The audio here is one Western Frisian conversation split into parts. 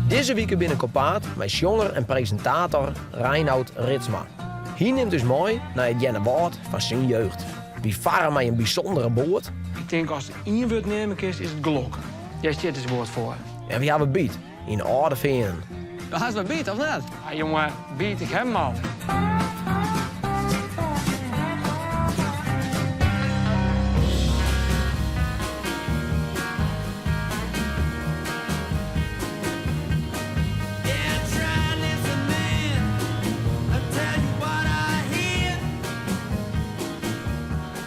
Dizze wike bin ik op paad mei sjonger en presintator Reinout Ritsma. Hy nimt ús mei nei it Earnewâld fan syn jeugd. Wy farre mei in bysûndere boat. Ik tink ast ien wurd neame kinst is it gelok. Dêr stiet dizze boat foar. En wy hawwe byt yn Alde Feanen. Do hast wat byt, of net? Ah, jonge, byt, ik ha 'm al.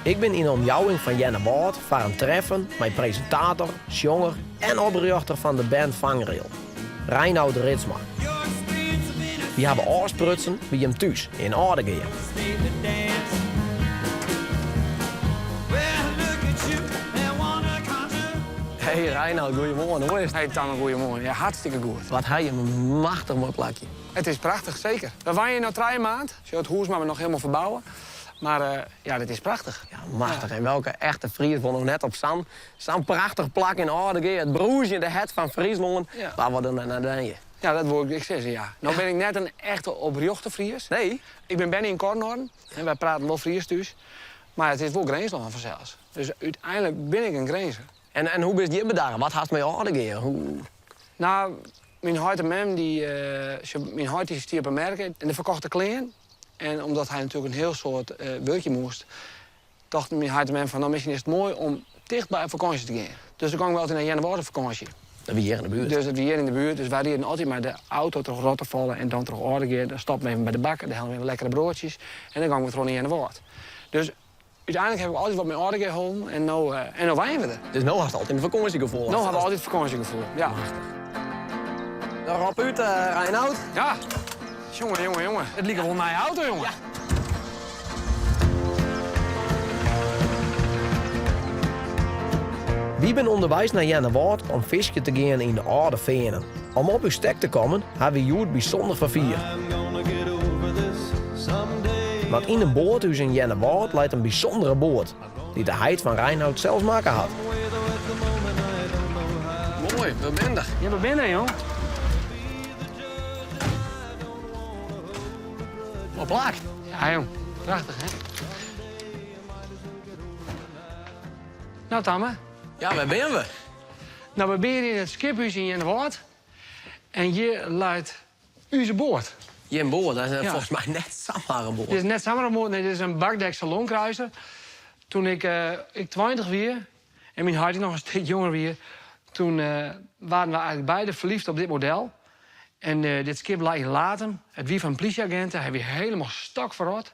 Ik bin yn de omjouwing fan Earnewâld foar in treffen mei presintator, sjonger en oprjochter fan de band Vangrail, Reinout Ritsma. Wy hawwe ôfsprutsen by him thús yn Aldegea. Hey Reinout, goeiemoarn. Hoe is it? Hey Tamme, goeiemoarn. Ja, hartstikke goed. Wat ha jim in machtich moai plakje. It is prachtich, seker. We wenje no trije maand. Sjoch, it hûs moatte we noch hielendal ferbouwe. Mar eh, ja, dit is prachtich. Ja, machtich. En welke echte Fries wol no net op sa'n sa'n prachtich plak yn Aldegea, it brûzjende hert fan Fryslân, Ja. wa wol der net nei wenje? Ja, dat wol ik ek sizze, ja. No bin ik net in echte oprjochte Fries. Nee? Ik bin berne yn Kornhorn en wy praten wol Fries thús. Mar it is wol Grinslân fansels. Dus úteinlik bin ik in Grinzer. En, en hoe bist hjir bedarre? Wat hast mei Aldegea? Hoe... Nou, myn heit en mem, dy, eh, myn heit dy stie op 'e merke en dy ferkocht de klean. En omdat hy natuerlik in hiel soad eh, wurkje moast, tochten myn heit en mem fan, no miskien is it moai om ticht by op fakânsje te gean. Dus dan gongen we altyd nei Earnewâld op fakânsje. Dat wie hjir yn de buert. Dus dat wie hjir yn de buert. Dus wy rieden altyd mei de auto troch Rottefalle en dan troch Aldegea. Dan stopten we even by de bakker, dan hellen we even lekkere broadsjes en dan gongen we troch nei Earnewâld. Dus úteinlik ha ik altyd wat mei Aldegea holden en no, eh, en no wenje we der. Dus no hast altyd in fakânsjegefoel? No ha we altyd fakânsjegefoel, ja. Dan rop út, uh, Reinout. Ja. Jonge, jonge, jonge. It liket wol in nije auto, jonge. Ja. Wy binne ûnderweis nei Earnewâld om fiskje te gean yn de Alde Feanen. Om op ús stek te kommen ha wy hjoed bysûnder ferfier. Want yn in boathús yn Earnewâld leit in bysûndere boat, dy't de heit fan Reinout sels makke hat. Moai, we binne der. Ja, we binne der, jong. Moai plak. Ja, jong. Prachtich, hè? Nou, Tamme. Ja, wêr binne we? Nou, we binne yn it skiphús yn Earnewâld. En hjir leit ús boat. Jim boat, dat is Ja. folgens my net samar in boat. Dit is net samar in boat, nee, dit is in bakdek salonkruiser. Toen ik, eh, ik 20 wie en myn heit noch in stik jonger wie, toen eh, waarden we eigentlik beide ferliefd op dit model. En eh, dit skip lei yn Latem. It wie fan in plysjeagint, hy wie hielendal stokferrot.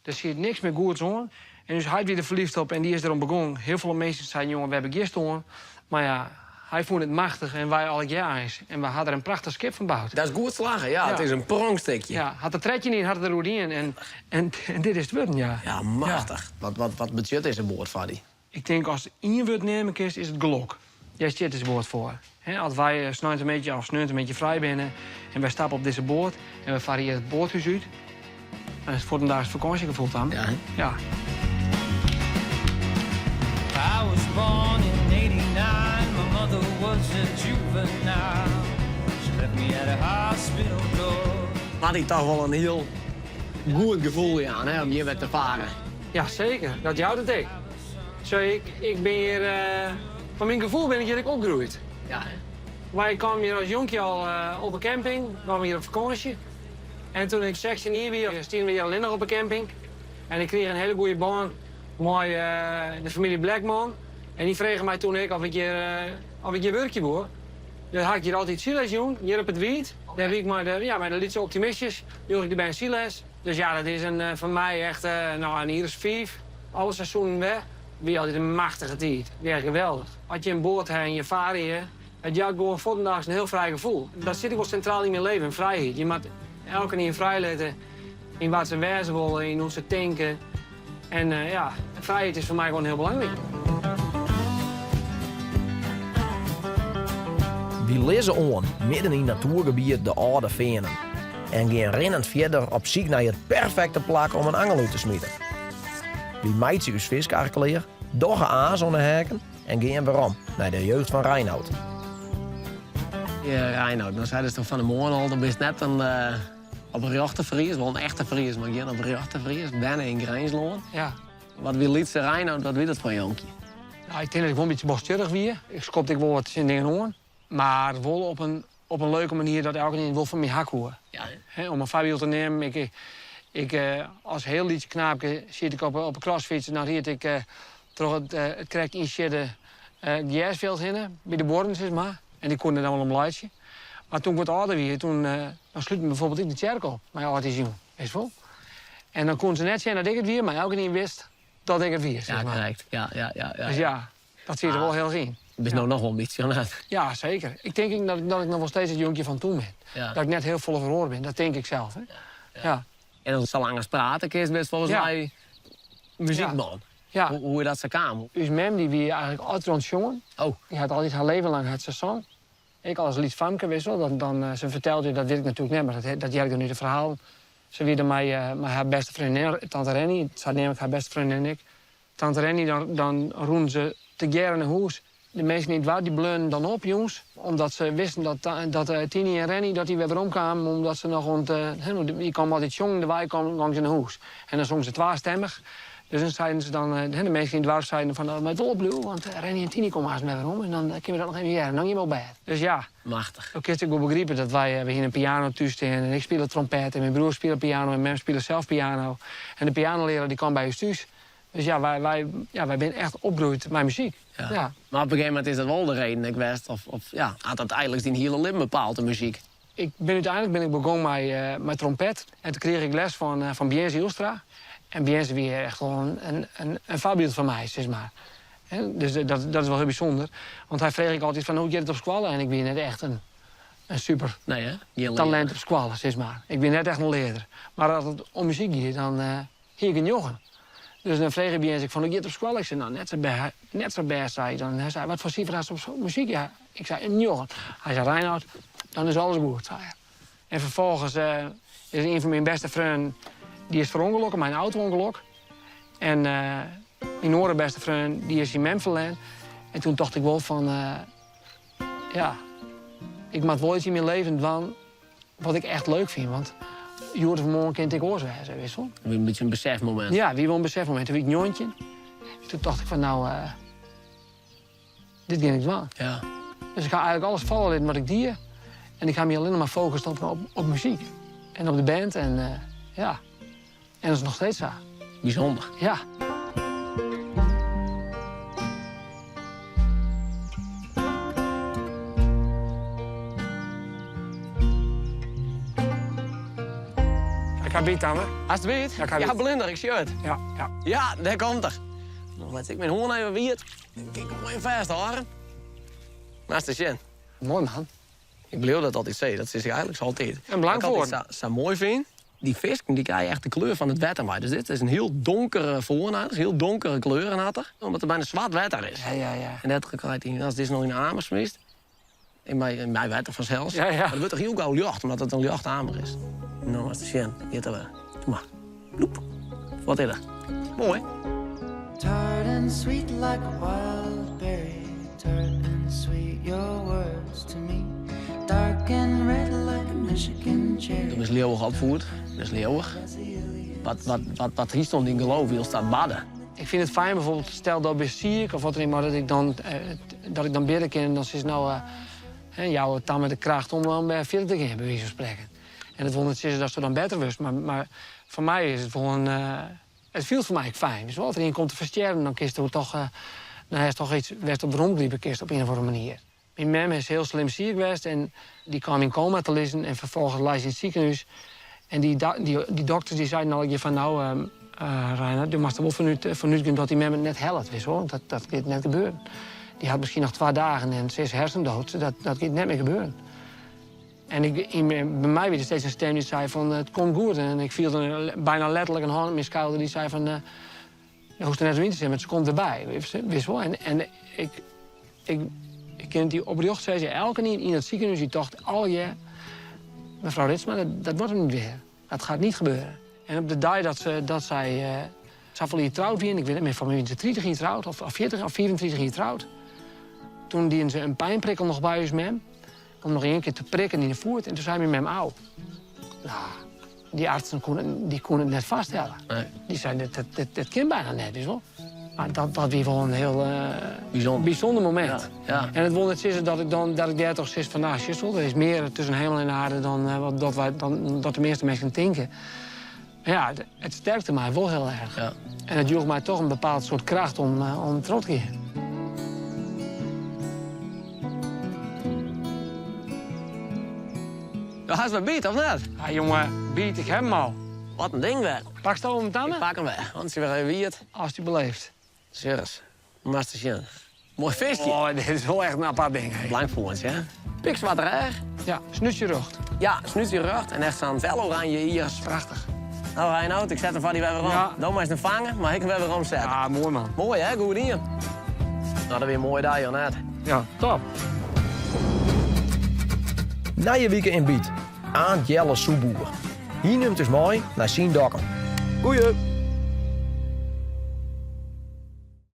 Der siet niks mear goeds oan. En ús heit wie der ferliefd op en dy is deroan begûn. Hiel folle minsken seinen, jonge, wêr begjinst oan? Mar ja, hy fûn it machtich en wy allegear eins. En we ha der in prachtich skip fan boud. Dat is goed slagge, ja. Ja. It is in pronkstikje. Ja, hat der 13 jier hat er deroer dien en, en, en dit is it wurden, ja. Ja, machtich. Wat, wat, wat betsjut dizze boat foar dy? Ik tink ast ien wurd neame kinst, is it gelok. Dêr stiet dizze boat foar. Hè, as wy eh, sneintemiddei of sneontemiddei frij binne en wy stappe op dizze boat en we farre hjir it boathús út, dan is it fuortendaliks fakânsjegefoel dan. Ja, hè? Ja. I was born in 89. My mother was a juvenile. She left me at a hospital door. Moat dy toch wol in hiel goed gefoel jaan, hè, om hjir wer te farren. Ja, seker. Dat jout it ek. Zo, ik, ik bin hjir, eh, foar myn gefoel bin ik hjir ek opgroeid. Ja, hè? Wy kamen hjir as jonkje al eh, op de camping, kamen hjir op fakânsje. En toen ik 16 jier wie, stienen we hjir allinnich op de camping. En ik krige in hiele goede bân mei eh, de famylje Blackman. En dy fregen my toen ek of ik hjir, eh, of ik hjir wurkje woe. Dus ha ik hjir altyd sylles jûn, hjir op it Wiid. Dêr wie ik mei de, ja, mei de lytse optimistjes, joech ik de bern sylles. Dus ja, dat is in, eh, foar my echt eh, no, in jier as fiif. Alle seizoenen wer. Wie altyd in machtige tiid. Wie echt geweldich. As je in boat ha en je farre hjir, it jout gewoan fuortendaliks in hiel frij gefoel. Dat sit ek wol sintraal yn myn leven, frijheid. Je moat elkenien frij litte yn wat se wêze wolle, yn hoe't se tinke. En eh, ja, frijheid is foar my gewoan hiel belangryk. Wy lizze oan, midden yn natoergebiet de Alde Feanen. En gean rinnend fierder op syk nei it perfekte plak om in angel út te smiten. Wy meitsje ús fiskark klear, dogge aas oan de heakken en gean werom nei de jeugd fan Reinout. Ja, Reinoud, no seidest fan 'e moarn al, do bist net in oprjochte Fries, wol in echte Fries, mar gjin oprjochte Fries. Berne yn Grinslân. Ja. Wat wie lytse Reinoud, wat wie dat foar jonkje? Nou, ik tink dat ik wol in bytsje balstjurrich wie. Ik skopte ek wol wat tsjin dingen oan. Mar wol op in, op in leuke manier dat elkenien wol fan my ha koe. Ja. Om in foarbyld te nimmen, ik, ik, as hiel lyts knaapke siet ik op, op 'e crossfyts en dan ried ik troch it, it krekt ynsiedde gersfjild hinne, by de buorren sis mar. En dy koene der dan wol om laitsje. Mar toen ik wat âlder wie, toen dan slút ik bijvoorbeeld ek de tsjerke op mei âldjiersjûn, witst wol. En dan koene se net sjen dat ik it wie, mar elkenien wist dat ik it wie, sis Ja, mar. krekt. Ja, ja, ja, ja. Dus ja, dat siet der wol hiel erch yn. Bist no noch wol in bytsje, of net? Ja, seker. Ik tink ek dat ik, dat ik noch wol steeds it jonkje fan toen bin. Ja. Dat ik net hiel folle feroare bin, dat tink ik sels. Hè. Ja. En dan sa lang as prate kinst, bist folgens Ja. my muzykman. Ja. Hoe, hoe is dat sa kaam? Us mem die wie eigentlik altyd oan it sjongen. Oh. Dy hat altyd har leven lang hat se song. Ek al as lyts famke, witst wol. Dan, dan, eh, se fertelde, dat wit ik natuerlik net, mar dat, dat hear ik dan út de ferhalen. Se wie dan mei, eh, mei har bêste freondinne, tante Rennie, sa neam ik har bêste freondinne ek. Tante Rennie, dan, dan rûnen se tegearre nei hûs. De minsken yn it doarp dy bleaunen dan op jûns, omdat se wisten dat, dat eh, Tiny en Rennie dat dy wer weromkamen, omdat se noch oan it, eh, dy kamen altyd sjongen, dêrwei kamen, gongen se nei hûs. En dan songen se twastemmich. Dus dan seiden se dan, eh, de minsken yn it doarp seiden fan, dat moat wol opbliuwe, want Rennie en Tiny komme aanst wer werom en dan kinne we dat noch even hearre. En dan gean we op bêd. Dus ja. Machtich. Dan kinst ek wol begripe dat wy, we hiene in piano thús stean en ik spile trompet en myn broer spile piano en mem spile sels piano. En de pianolearaar dy kaam by ús thús. Dus ja, wy, wy, ja, wy binne echt opgroeid mei muzyk. Ja. Ja. Mar op in gegeven momint is dat wol de reden ek west, of, of ja, hat dat eigentlik dyn hiele libben bepaald, de muzyk? Ik bin úteinlik bin ik begûn mei, eh, mei trompet. En toen krige ik les fan, eh, fan Bjens Ylstra. En Bjens wie echt wol in, in, in, in foarbyld foar my, sis mar. Hè, dus dat, dat is wol hiel bysûnder. Want hy frege ek altyd fan hoe giet it op skoalle? En ik wie net echt in, in super Nee, hè? Gjin talint learder. op skoalle, sis mar. Ik wie net echt in learder. Mar as it om muzyk gie, dan eh, hie ik in njoggen. Dus dan frege Bjens ek fan hoe giet it op skoalle? Ik sei, nou, net sa bêst, net sa bêst, sei ik dan. Hy sei, wat foar sifer hast op muzyk? Ja, ik sei, in njoggen. Hy sei, Reinoud, dan is alles goed, sei hy. En ferfolgens eh, is ien fan myn bêste freonen, dy is ferûngelokke mei in auto-ûngelok. En eh, myn oare bêste freon, dy is syn mem ferlern. En toen tocht ik wol fan, eh, ja, ik moat wol iets yn myn leven dwaan wat ik echt leuk fyn. Want hjoed of moarn kin it ek oars wêze, witst wol. In bytsje in besefmomint. Ja, wie wol in besefmomint. Toen wie ik 19. Toen tocht ik fan, nou, eh, dit gean ik dwaan. Ja. Dus ik ha eigentlik alles falle litten wat ik die. En ik ha my allinnich mar fokust op, op, op muzyk. En op de band. En eh, ja, en dat is noch steeds sa. Bysûnder. Ja. Ik ha byt, Tamme. Hast byt? Ja, ik ha Ja, byt. blinder, ik sjoch it. Ja, ja. Ja, dêr komt er. Dan lit ik myn hân even wiet. Dan kin ik him even fêsthâlde. Moatst ris sjen. Moai, man. Ik bliuw dat altyd sizzen, dat sis ik eigentlik altyd. En blank Wat ik altyd foarn. sa, sa moai fyn, dy fisken dy krije echt de kleur fan it wetter mei. Dus dit is in hiel donkere foarn, dus hiel donkere kleuren hat er, omdat it byna swart wetter is. Ja, ja, ja. En dat krijt hy, as dizze no yn de amer smytst, yn mei, yn mei wetter fansels. Ja, ja. Mar dat wurdt toch hiel gau ljocht, omdat it in ljocht amer is. No, moatst ris sjen, hjir te wer. Doe mar. Loep. Wat is er? Moai. Tart and sweet like a wild berry, tart and sweet your words to me. Dark and red like a Michigan Do cherry. bist leauwich opfied, bist leauwich. Wat, wat, wat, wat hiest oan dyn geloof wylst dat barde? Ik fyn it fijn bijvoorbeeld, stel dat bist siik of wat dan ek, mar dat ik dan, eh, dat ik dan bidde kin en dan sis nou, eh, hè, jou Tamme de kracht om dan wer fierder te gean, by wize fan sprekken. En dat wol net sizze datsto dan better wurdst, mar, mar foar my is it wol in, eh, it fielt foar my ek fijn. Dus as der ien komt te ferstjerren, dan kinsto toch, eh, dan hast toch iets wêr'tst op weromgripe kinst op ien of oare manier. Myn mem is hiel slim siik west en dy kaam yn koma te lizzen en ferfolgens lei se yn it sikehûs. En dy, dy, dy dokters dy seiden allegear fan nou, uh, Reinoud, do moatst der wol fanút, fanút gean dat dy mem it net hellet, witst wol. Dat, dat giet net gebeuren. Dy hat miskien noch twa dagen en se is hersendood, dat, dat giet net mear gebeuren. En ik, yn, by my wie der steeds in stim dy't sei fan it komt goed. En ik fielde byna letterlik in hân op myn skouder dy't sei fan uh, je hoecht der net oer yn te sitten, want se komt derby. Witst wol. En, en ik, ik, ik kin it dy oprjocht sizze, elkenien yn it sikehûs dy tocht allegear, mefrou Ritsma, dat, dat wurdt him net wer. Dat gaat niet gebeuren. En op de dei dat, se, dat sy uh, safolle jier troud wiene, ik wit net mear, foar my wiene se 30 jier troud, of, of 40 of 35 jier troud. Toen diene se in pynprikkel noch by ús mem. Om noch ien kear te prikken yn de foet en toen sei myn mem au. Nou, dy artsen koenen, dy koenen it net fêststelle. Nee. Dy seinen, dit, dit, dit, dit kin byna net, dus wol. Mar dat, dat wie wol in hiel Bysûnder. bysûnder momint. Ja, ja. En it wol net sizze dat ik dan dat ik dêr toch sis fan, nou, sjochst wol, der is mear tusken himel en aarde dan, eh, wat, dat, wy, dan dat de measte minsken tinke. Mar ja, it, it sterkte my wol hiel erch. Ja. En it joech my toch in bepaald soart kracht om, eh, om troch te gean. Do hast wer byt, of net? Ja, jonge, byt, ik ha him al. Wat in ding wer. Paksto him dan? Ik pak him wer, want hy is wer wiet. Alstublieft. Serieus, moatst sjen. Moai fiskje. Oh, dit is wol echt in apart ding. hè. Blankvoorns, hè? Pikswart rêch. Ja, snútsje rjocht. Ja, snútsje rjocht en echt sa'n fel oranje iers. Prachtich. Nou, Reinoud, ik set him foar dy wer werom. Ja. Do meist him fange, mar ik him wer weromsette. Ja, moai man. Moai, hè? Goed ien. Nou, dat wie in moaie dei, of net? Ja, top. Nije wike yn Byt. Aant Jelle Soepboer. Hy nimt ús mei nei syn Dokkum. Goeie!